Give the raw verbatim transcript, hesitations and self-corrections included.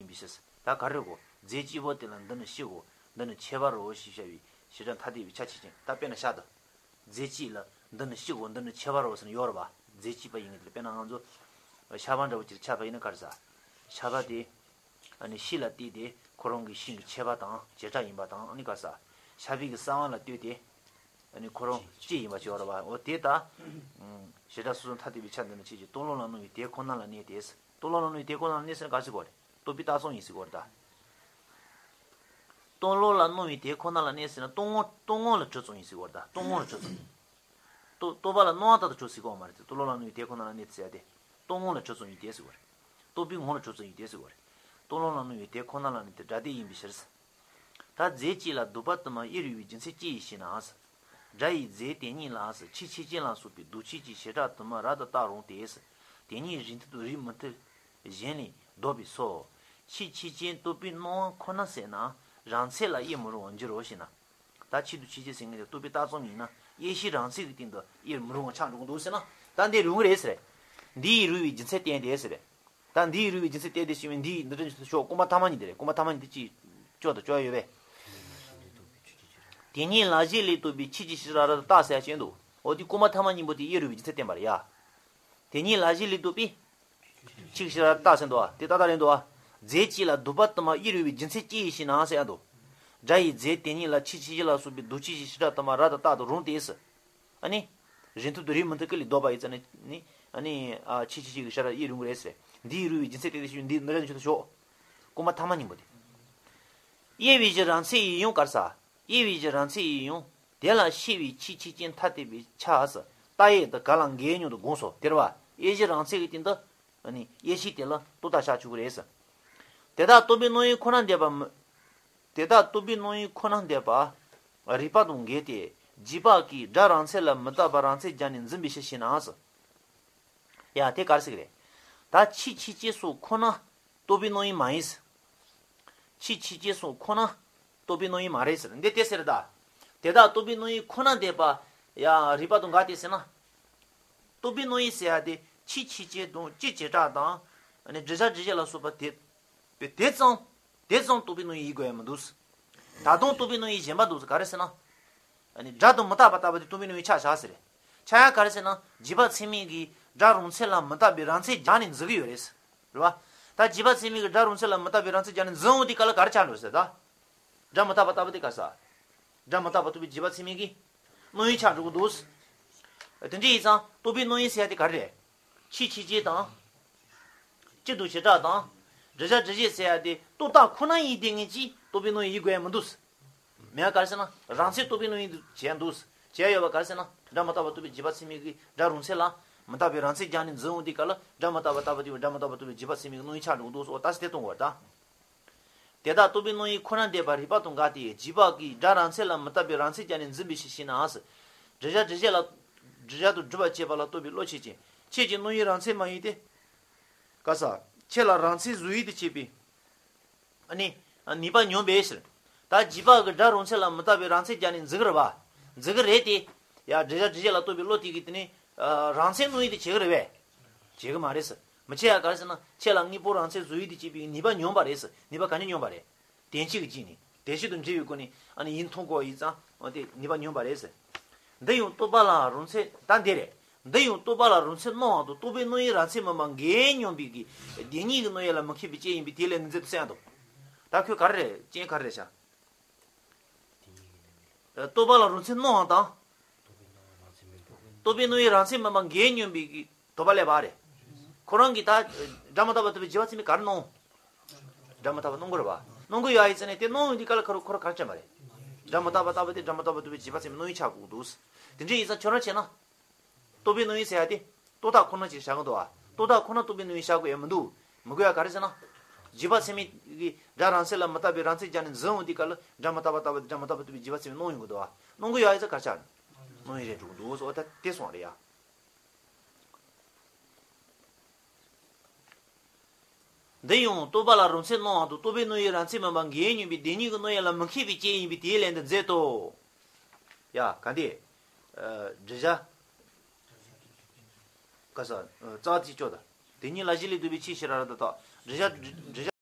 ཡིན་པའི་ཕྱིར། ད་ག་རེ་གོ། རྫས་གཅིག་པོ་དེ་ལ་འདི་ནི་སྤྱི་གོ། འདི་ནི་ཁྱད་པར་རོ་ཞེས་བྱ་བའི་བྱེ་བྲག་ཐ་དད་པའི་ཆ་ཕྱིན་ཅི། ད་དཔེར་ན་བཞག་ཏུ། རྫས་གཅིག་ལ་འདི་ནི་སྤྱི་གོ། འདི་ནི་ཁྱད་པར་རོ་ཟེར་ན་ཡོད་རེད་པ། རྫས་གཅིག་པ་ཡིན་གྱི་དེ་ལ་དཔེར་ན་ང་ཚོ་ཤ་བ་འདྲ་བོ་ཅིག་ཆ་བ་ཡིན་ན་ག་རེ་ཟ། ཤ་བ་དེ་ཨ་ནི་ཤིང་ལ་བརྟེན་ཏེ་ཁོ་རང་གི་ཤིང་གི་ཁྱད་པར་དང་བྱེ་བྲག་ཡིན་པ་དང་ཨ་ནི་ག་རེ་ཟ། ཤ་བའི་གི་རྩ་བ་ལ་ལྟོས་ཏེ་ཨ་ནི་ཁོ་རང་སྤྱི་ཡིན་པ་ཅིག་ཡོད་རེད་པ། འོ་དེ་ལྟ་བྱེ་བྲག་སོ་སོར་ཐ་དད་པའི་ཆ་འདི་ནི་ཕྱིན་ཅི། སྟོང་ལོ་ལ་སྣང་བའི་དེ་ཁོ་ན་ལ་གནས་ཏེ། སྟོང་ལོ་ལ་སྣང་བའི་དེ་ཁོ་ན་ལ་གནས་ཟེར་ན་ག་རེ་ཟེར་གོ་རེད། རྟོག་པའི་རྟགས་ཙམ་ཡིན་ཟེར་གོ་རེད་ད། སྟོང་ལོ་ལ་སྣང་བའི་དེ་ཁོ་ན་ལ་གནས་ཟེར་ན་རྟོག་ངོ་རྟོག་ངོ་ལ་གྲུབ་ཙམ་ཡིན་ཟེར་གོ་རེད་ད། རྟོག་ངོ་ལ་གྲུབ་ཙམ། རྟོག་རྟོག་པ་ལ་སྣང་བ་ལྟར་དུ་གྲུབ་ཟེར་གོ་མ་རེད་དེ། སྟོང་ལོ་ལ་སྣང་བའི་དེ་ཁོ་ན་ལ་གནས་ཟེར་ཡ་དེ། རྟོག་ངོ་ལ་གྲུབ་ཙམ་ཡིན་དེ་ཟེར་གོ་རེད། རྟོག་པའི་ངོ་ལ་གྲུབ་ཙམ་ཡིན་དེ་ཟེར་གོ་རེད། སྟོང་ལོ་ལ་སྣང་བའི་དེ་ཁོ་ན་ལ་གནས་ཏེ་སྒྲ་དེ་ཡིན་པའི་ཕྱིར། ད་རྫས་གཅིག་ལ་སྡུད་པ་དུ་མ་དབྱེར་རུས་པའི་རྒྱུ་མཚན་ཅི་ཡིས་ཤེ་ན། སྒྲ་ཡི་རྫས་དེ་ཉིད་ལ་ཕྱི་ཆོས་ཅན་ལ་སོགས་པའི་འདུ་བྱེད་ཀྱི་བྱེ་བྲག་དུ་མ་རབ་ཏུ་བརྟགས་རུང་སྟེ། དེ་ཉིད་རིགས་མཐུན་དང་རིགས་མི་མཐུན་གཞན་ལས་ལྡོག་པས་སོ། ཕྱི་ཆོས་ཅན་རྟོག་པའི་སྣང་བ་ཁོ་ན་ཟེར་ན་རང་མཚན་ལ་དབྱེར་མི་རུང་བར་འགྱུར་རོ་ཞེ་ན། ད་ཕྱི་དང་ཕྱི་ཆོས་ཟེར་མཁན་དེ་རྟོག་པའི་རྟགས་ཙམ་ཡིན་ན་དབྱེ་གཞི་རང་མཚན་གྱི་སྟེང་དུ་དབྱེར་མི་རུང་བ་ཆགས་འགྲོ་གི་འདུག་ཟེར་ན། ད་འདི་རུང་གི་རེད་ཟེར། འདི་ཡི་རུས་པའི་རྒྱུ་མཚན་བསྟན་ཏེ་ཟེར། ད་འདི་ཡི་རུས་པའི་རྒྱུ་མཚན་བསྟན་ཏེ་ཞེས་པའི་འདི་ཡི་འདི་འདྲ་ཞོག་རྐང་པ་ཐ་མ་གཉིས་དེ་རེད། རྐང་པ་ཐ་མ་གཉིས་དེ་གཅིག་ཅོག་དང་ཅོག་ཡོད་པས། དེ་ཉིད་ལ་གཞི་ལས་ལྡོག་པའི་ཆོས་ཀྱི་བྱེ་བྲག་རབ་ཏུ་བརྟགས་ཟེར་ཡ་བྱས་འདུག་འོ་དེ་རྐང་པ་ཐ་མ་གཉིས་པོ་དེ་དབྱེར་རུས་པའི་རྒྱུ་མཚན་བསྟན་པ་རེད་ཡ། དེ་ཉིད་ལ་གཞི་ལས་ལྡོག་པའི་ཆོས་ཀྱི་བྱེ་བྲག་རབ་ཏུ་བརྟགས་ཟེར་འདུག་བ། དེ་ཏག་ཏག་རེད་འདུག་བ། རྫས་གཅིག་ལ་སྡུད་པ་དུ་མ་དབྱེར་རུས་པའི་རྒྱུ་མཚན་ཅི་ཡིས་ཤེ་ན་ཟེར་ཡ་འདུག་སྒྲ་ཡི་རྫས་དེ་ཉིད་ལ་ཕྱི་ཆོས་ཅན་ལ་སོགས་པའི་འདུ་བྱེད་ཀྱི་བྱེ་བྲག་དུ་མ་རབ་ཏུ་བརྟགས་དང་རུང་སྟེ། ཨ་ནི། རིགས་མཐུན་དང་རིགས་མི་མཐུན་ཀུན་ལས་ལྡོག་པ་ཡིན་ཙང་ནི། ཨ་ནི། ཨ་ཕྱི་ཆོས་ཅན་གྱི་བྱེ་བྲག་དབྱེར་རུང་གི་རེད་ཟེར། འདི་ཡི་རུས་པའི་རྒྱུ་མཚན་དེ་དེ་ཞུ་འདི་འདི་ར་ནི་ཆུ་ཐུ་ཤོག་རྐང་པ་ཐ་མ་གཉིས་པོ་དེ། དབྱེ་བའི་གཞི་རང་མཚན་ཡིན་ཡང་ག་རེ་ཟ། དབྱེ་བའི་གཞི་རང་མཚན་ཡིན་ཡང་དེ་ལ་ཤེས་པའི་ཕྱི་ཆོས་ཅན་ཐ་དད་པའི་ཆ་ཟེར། རྟགས་དབྱེ་དང་ག་ལ་འགལ་སྙམ་དུ་དགོངས་སོ། དེ་རེད་བ། དབྱེ་གཞི་རང་མཚན་གྱི་སྟེང་དུ། ཨ་ནི་དབྱེ་གཞི་དེ་ལ་ལྡོག་ལྟ་བྱ་ཆོག་གི་རེད་ཟེར། དེ་དག་རྟོག་པའི་རྣམ་གཡེང་ཁོ་ན་འདས་པ་མི། དེ་དག་རྟོག་པའི་རྣམ་གཡེང་ཁོ་ན་འདས་པ། རིགས་པ་དང་འགལ་ཏེ། རྗེས་དཔག་གིས་སྒྲ་རང་མཚན་ལ་མི་རྟག་པ་རང་མཚན་སྦྱར་ནས་འཛིན་པའི་ཕྱིར་ཞེ་ན་ཟེར། ཡ་དེ་ག་རེ་ཟེར་གི་རེད། ད་ཕྱི་ཆོས་ཅན་སོགས་ཁོ་ན་རྟོག་པའི་རྣམ་གཡེང་མ་ཡིན་ཟེར། ཕྱི་ཆོས་ཅན་སོགས་ཁོ་ན་རྟོག་པའི་རྣམ་གཡེང་མ་རེད་ཟེར། འདི་དེ་ཟེར་ད། དེ་དག་རྟོག་པའི་རྣམ་གཡེང་ཁོ་ན་འདས་པ། ཡ་རིགས་པ་དང་འགལ་ཏེ་ཟེར་ན། རྟོག་པའི་རྣམ་གཡེང་ཟེར་ཡ་དེ་ཕྱི་ཆོས་ཅན་དང་སྤྱི་བྱེ་བྲག་དང་། ཨ་ནི་འདྲི་བྱ་འདྲི་བྱེད་ལ་སོགས་པ་དེ། དེ་ཙམ། དེ་ཙམ་རྟོག་པའི་རྣམ་གཡེང་ཡིན་དགོས་ཡ་མི་འདུག་ད་དུང་རྟོག་པའི་རྣམ་གཡེང་གཞན་པ་འདུག་ག་རེ་ཟེར་ན། ཨ་ནི་སྒྲ་དང་མི་རྟག་པ་ལྟ་བུ་དེ་རྟོག་པའི་རྣམ་གཡེང་ཆགས་བཞག་ཟེར། ཆགས་ཡ་ག་རེ་ཟེར་ན་རྗེས་དཔག་ཚད་མས་ཀྱིས་སྒྲ་རང་མཚན་ལ་མི་རྟག་པའི་རང་མཚན་སྦྱར་ནས་འཛིན་གྱི་ཡོད་རེད། རེད་བ། ད་རྗེས་དཔག་ཚད་མས་ཀྱིས་སྒྲ་རང་མཚན་ལ་མི་རྟག་པའི་རང་མཚན་སྦྱར་ནས་འཛིན་འོང་དུས་སྐབས་ལ་ག་རེ་ཆགས་འགྲོ་ཟེར་ད། སྒྲ་མི་རྟག་པ་ལྟ་བུ་དེ་ག་རེ་ཟ། སྒྲ་མི་རྟག་པ་ལྟ་བུ་དེ་རྗེས་དཔག་ཚད་མས་ཀྱིས་རྣམ་གཡེང་ཆགས་འགྲོ་གི་འདུག་དེ་འདྲ་ཡིན་ཙང་རྟོག་པའི་རྣམ་གཡེང་ཟེར་ཡ་དེ་ག་རེ་རེད། ཕྱི་ཆོས་ཅན་དང་། སྤྱི་དང་བྱེ་བྲག་དང་། འདྲི་བྱ་འདྲི་བྱེད་ཟེར་ཡ་དེ་རྟོག་བཏགས་ཁོ་ན་ཡིན་དེ་ངེས་ཀྱིས་རྟོག་པའི་རྣམ་གཡེང་ཡིན་དགོས་ཡ་མི་འདུག་མེད་ཡ་ག་རེ་ཟེར་ན་རང་མཚན་རྟོག་པའི་རྣམ་གཡེང་བྱས་འདུག་བྱས་ཡོད་པ་ག་རེ་ཟེར་ན་སྒྲ་མི་རྟག་པ་རྟོགས་པའི་རྗེས་དཔག་ཚད་མས་ཀྱིས་སྒྲ་རང་མཚན་ལ་མི་རྟག་པའི་རང་མཚན་སྦྱར་ནས་འཛིན་འོང་དུས་སྐབས་ལ་སྒྲ་མི་རྟག་པ་ལྟ་བུ་དེ་སྒྲ་མི་རྟག་པ་རྟོགས་པའི་རྗེས་དཔག་ཚད་མས་ཀྱིས་རྣམ་གཡེང་ཆགས་འགྲོ་གི་འདུག་ཟེར་བ་ད་ཟེར་དེ་གཏོང་བར་ད། དེ་དག་རྟོག་པའི་རྣམ་གཡེང་ཁོ་ན་འདས་པ་རིགས་པ་དང་འགལ་ཏེ་རྗེས་དཔག་གིས་སྒྲ་རང་མཚན་ལ་མི་རྟག་པའི་རང་མཚན་སྦྱར་ནས་འཛིན་པའི་ཕྱིར་ཞེ་ན་ཟེར། འདྲི་བྱ་འདྲི་བྱེད་ལ། འདྲི་བྱ་དང་སྒྲུབ་པར་བྱེད་པ་ལ་ལྟོས་པའི་བློ་ཆོས་ཅན། ཁྱེད་ཀྱི་རྣམ་གཡེང་རང་མཚན་མ་ཡིན་ཏེ། ག་ས། ཁྱེད་ལ་རང་མཚན་གཟུགས་ཡུལ་དུ་བྱེད་པའི། ཨ་ནི། ནུས་པ་ཉམས་པའི་ཕྱིར། ད་རྗེས་དཔག་གིས་སྒྲ་རང་མཚན་ལ་མི་རྟག་པའི་རང་མཚན་སྦྱར་ནས་འཛིན་གྱི་རེད་པ། འཛིན་གྱི་རེད་དེ། ཡ་འདྲི་བྱ་འདྲི་བྱེད་ལ་ལྟོས་པའི་བློ་དེ་གིས་དེ་ནི། རང་མཚན་རྣམ་གཡེང་དེ་བྱེད་ཀྱི་རེད་པས། བྱེད་ཀྱི་མ་རེད་ཟེར། མི་བྱེད་ཡ་ག་རེ་ཟེར་ན་ཁྱེད་ལ་དངོས་པོ་རང་མཚན་གཟུགས་ཡུལ་དུ་བྱེད་པའི་ནུས་པ་ཉམས་པ་རེད་ཟེར། ནུས་པ་ག་ནས་ཉམས་པ་རེད། དོན་སྤྱི་གི་རྗེས་ནས་དོན་སྤྱི་དང་འབྲེལ་བའི་སྒོ་ནས་ཨ་ནི་ཡིན་མཐོང་གོ་ཡིན་ཙང་ཨ་དེ་ནུས་པ་ཉམས་པ་རེད་ཟེར། འདི་ཡང་རྟོག་པ་ལ་རང་མཚན་ད་འདི་རེད། འདི་ཡང་རྟོག་པ་ལ་རང་མཚན་སྣང་བ་དང་རྟོག་པའི་རྣམ་གཡེང་རང་མཚན་མིན་པ་འགལ་སྙམ་པའི་གི་བདེན་གཉིས་ཀྱི་རྣམ་གཡེང་ལ་མི་མཁས་པའི་རྐྱེན་ཡིན་པས་དེའི་ལན་ནི་མཛད་དུ་གསན་ཡ་དང་། ད་ཁོས་ག་རེ་རེད་རྐྱེན་ག་རེ་རེད་ཤག་རྟོག་པ་ལ་རང་མཚན་སྣང་བ་དང་། རྟོག་པའི་རྣམ་གཡེང་རང་མཚན་མིན་པ་འགལ་སྙམ་པའི་གི་དོགས་པ་སླེབས་པ་རེད། ཁོ་རང་གིས་ད་སྒྲ་མི་རྟག་པ་ལྟ་བུའི་རྗེས་དཔག་ཚད་མས་ག་རེ་སྣང་། སྒྲ་མི་རྟག་པ་སྣང་གི་རེད་པ། སྣང་གི་ཡོད་ཡིན་ཙང་ནས་དེ་སྣང་ཡོང་དུས་སྐབས་ལ་ཁོ་རང་ཁོ་རང་ག་རེ་བྱས་པ་རེད། སྒྲ་མི་རྟག་པ་ལྟ་བུ་དེ་སྒྲ་མི་རྟག་པ་ལྟ་བུའི་རྗེས་དཔག་ཚད་མས་སྣང་ཡང་ཆགས་དགོས་འདུག་དེ་འདྲ་ཡིན་ཙང་ཁྱོད་རང་བྱས་ན། རྟོག་པའི་རྣམ་གཡེང་ཟེར་ཡ་དེ། རྟོག་བཏགས་ཁོ་ན་ཅིག་བཞག་གི་འདུག་བ། རྟོག་བཏགས་ཁོ་ན་རྟོག་པའི་རྣམ་གཡེང་བཞག་དགོས་ཡ་མི་འདུག་མི་དགོས་ཡ་ག་རེ་ཟེར་ན། རྗེས་དཔག་ཚད་མས་ཀྱིས་སྒྲ་རང་མཚན་ལ་མི་རྟག་པའི་རང་མཚན་སྦྱར་ནས་འཛིན་འོང་དུས་སྐབས་ལ་སྒྲ་མི་རྟག་པ་ལྟ་བུ་དེ་སྒྲ་མི་རྟག་པ་ལྟ་བུའི་རྗེས་དཔག་ཚད་མས་སྣང་ཡོང་གི་འདུག་བ། སྣང་གི་ཡོད་ཡིན་ཙང་ག་རེ་ཆགས། སྣང་ཡེ་རེད་འགྲོ་གི་འདུག་ཟེར་བ་ད་དེ་སོང་རེད་ཡ། འདི་ཡང་རྟོག་པ་ལ་རང་མཚན་སྣང་བ་དང་རྟོག་པའི་རྣམ་གཡེང་རང་མཚན་མིན་པ་འགལ་སྙམ་པའི་བདེན་གཉིས་ཀྱི་རྣམ་གཡེང་ལ་མི་མཁས་པའི་རྐྱེན་ཡིན་པས་དེའི་ལན་དུ་མཛད་དོ། ཡ་ག་འདི། འདྲི་བྱ། ག་ས། རྩ་བ་དེ་ཅོ་ད། དེ་ཉིད་ལ་གཞི་ལས་ལྡོག་པའི་ཕྱིར་ཞེ་ན་རབ་ཏུ་བརྟགས། འདྲི་བྱ་འདྲི་བྱ།